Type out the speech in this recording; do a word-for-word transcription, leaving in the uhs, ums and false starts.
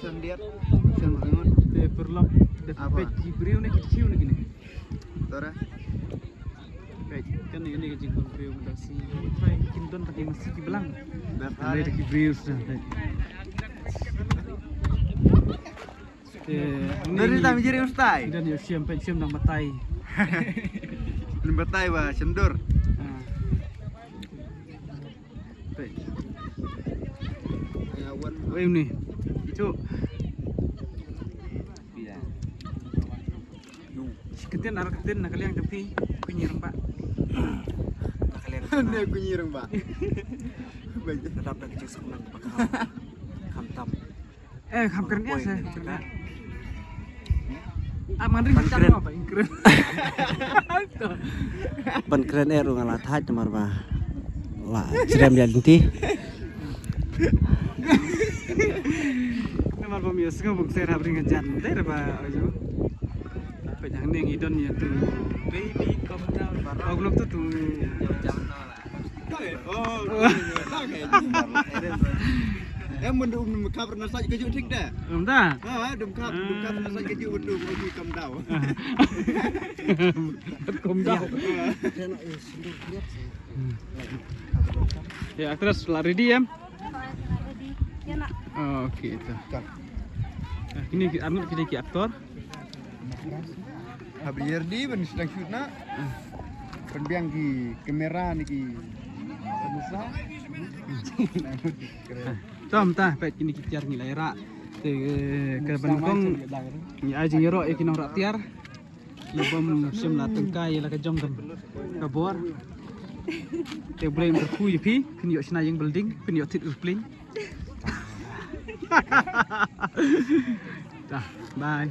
Sandiat, sen bangun. Te perlok da peit ki briew ne ki tissue ne kine. Tore. Peit kan ne ne ki jingkon briew da si. Trai kin don ta ki masi ki belang. Da ki briew suda. Te dari tam jiri ustai. Dan yo siam peit siam dang batai. Ni batai ba sendur. Wei ni. Itu. Ketin ar ketin na kaliang tapi kunyi rembak. Na kaliang. Ne kunyi rembak. Baik. Tetap dah kecil sekolah. Kam tam. Eh, kam kren ya, sir. Ah, man ring tam apa? Kren. Ban kren eh, rung ala thaj namar ba la jrem ya linti. Namar ba mi sngewbha buk ser hab ring jan. Dei ba aju. Pe jang ne ngi don ya tu. Baby, come down. Oglok tu tu. Em mun dum khap na saj kaju thik da. Em da. Ha, dum khap, dum khap na saj kaju dum kaju kam dau. Kam dau. Ya, actress la ready em? Ready. Ya nak. Oh, okay, itu. Kini arngut kini ki aktor. Habri Yerdi ban sedang shoot na. Pynbiang ki kamera ni ki penusa. Tom ta peit kini ki tiar ngi la ïarah. Te ka ban kong ngi ai jingïaroh ïa ki nongrah tiar. Ki bym shim la tyngkai ïa la ka jong ka bor. Te Blei un kyrkhu ïa phi, phin ïoh shna ïing building, phin ïoh thied aeroplane. Ta, bye.